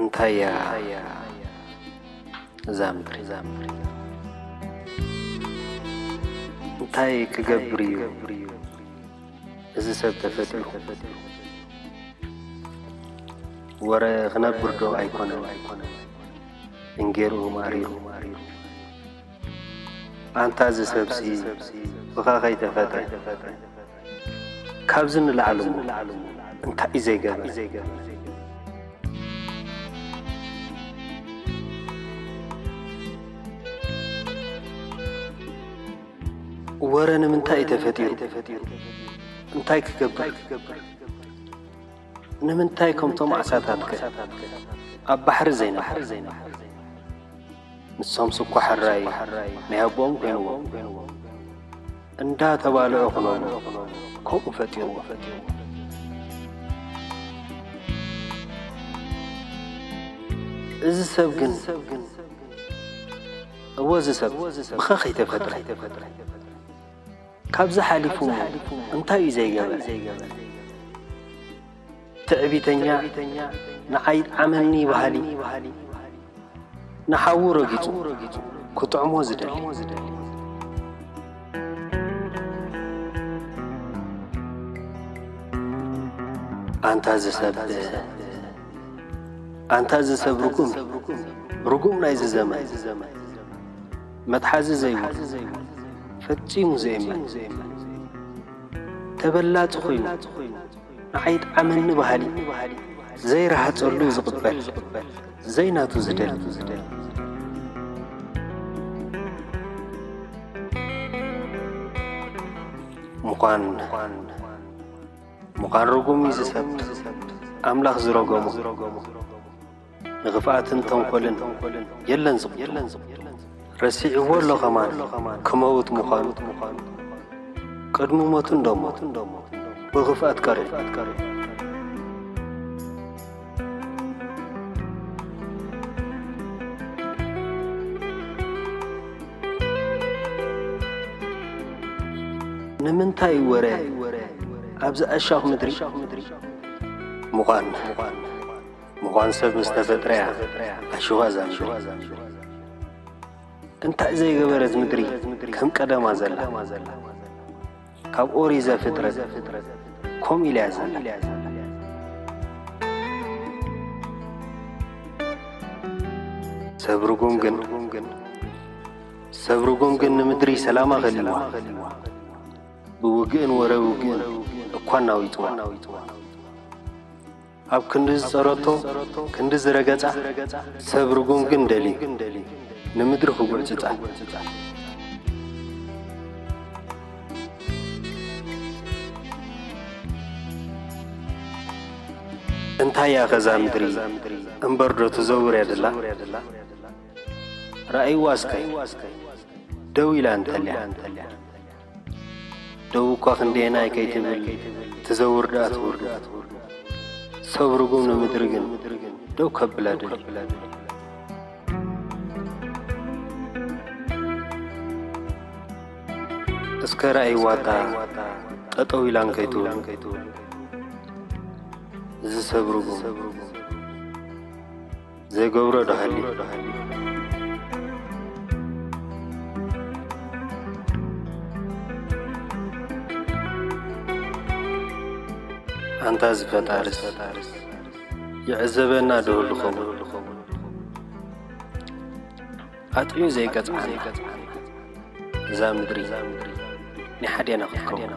እንታይ እያ እዛ ምድሪ? እንታይ ክገብር እዩ እዚ ሰብ ተፈጢሩ? ወረ ክነብር ዶ ኣይኮነን እንጌርኡ ማሪሩ? ኣንታ እዚ ሰብሲ ብኻ ከይተፈጥረ፣ ካብዚ ንላዕሊ እሞ እንታይ እዩ ዘይገበረ? ወረ ንምንታይ እዩ ተፈጢሩ? እንታይ ክገብር? ንምንታይ ከምቶም ዓሳታትከ ኣብ ባሕሪ ዘይነብር? ንሶምስ እኳ ሕራይ ናይ ኣቦኦም ኮይንዎም፣ እንዳተባልዑ ክነብሩ ከምኡ ፈጢርዎ። እዚ ሰብ ግን፣ እወ፣ እዚ ሰብ ብኸ ከይተፈጥረ፣ ካብዚ ሓሊፉ እንታይ እዩ ዘይገበረ? ትዕቢተኛ፣ ንዓይ ይጥዓመኒ በሃሊ፣ ንሓዉ ረጊጹ ክጥዕሞ ዝደሊ። ኣንታ እዚ ሰብ፣ ኣንታ እዚ ሰብ ርጉም፣ ርጉም ናይዚ ዘመን፣ መትሓዚ ዘይብሉ፣ ፈጺሙ ዘየመን፣ ተበላጺ ኮይኑ፣ ንዓይ ይጥዓመኒ በሃሊ፣ ዘይረሃጸሉ ዝቕበል፣ ዘይናቱ ዝደሊ። ምዃን፣ ምዃን ርጉም እዩ እዚ ሰብ፣ ኣምላኽ ዝረገሞ። ንኽፍኣትን ተንኮልን የለን ዝቕድሞ። ረሲዕዎ ኣሎ ኸማን ክመውት ምዃኑ። ቅድሚ ሞቱ እንዶ ሞት ብኽፍኣት ቀሪቡ። ንምንታይ እዩ ወረ ኣብዚ ዕሾኽ ምድሪ? ምዃን፣ ምዃን ሰብ ምስ ተፈጥረ እያ ዕሾኻ እዛ ምድሪ። እንታይ ዘይገበረት ምድሪ ከም ቀደማ ዘላ? ካብ ኦሪት ዘፍጥረት ከምኡ ኢላ እያ ዘላ። ሰብ ርጉም ግን፣ ሰብ ርጉም ግን ንምድሪ ሰላማ ከሊዋ፣ ብውግእን ወረ ውግእን እኳ ኣናዊጽዋ። ኣብ ክንዲ ዝጸረቶ፣ ክንዲ ዝረገጻ፣ ሰብ ርጉም ግን ደልዩ ንምድሪ ክጉዕጽጻ። እንታይ እያ ኸዛ ምድሪ እምበር ዶ ትዘውር እያ ድላ? ረኣይዋ እስከ ደው ኢላ እንተልያ። ደው እኳ ክንደየናይ ከይትብል ትዘውር ደኣ ትውርድ። ሰብ ርጉም ንምድሪ ግን ደው ከብላ ደልዩ። እስከ ረኣይዋ እታ ጠጠው ኢላ እንከይትውል። እዚ ሰብ ርጉም ዘይገብሮ ዶ ሃልዩ? ኣንታ እዚ ፈጣርስ ይዕዘበና ዶ ዝኸውን? ኣጥዕዩ ዘይቀጽዓና እዛ ምድሪ ናይ ሓዴና ክትከውን።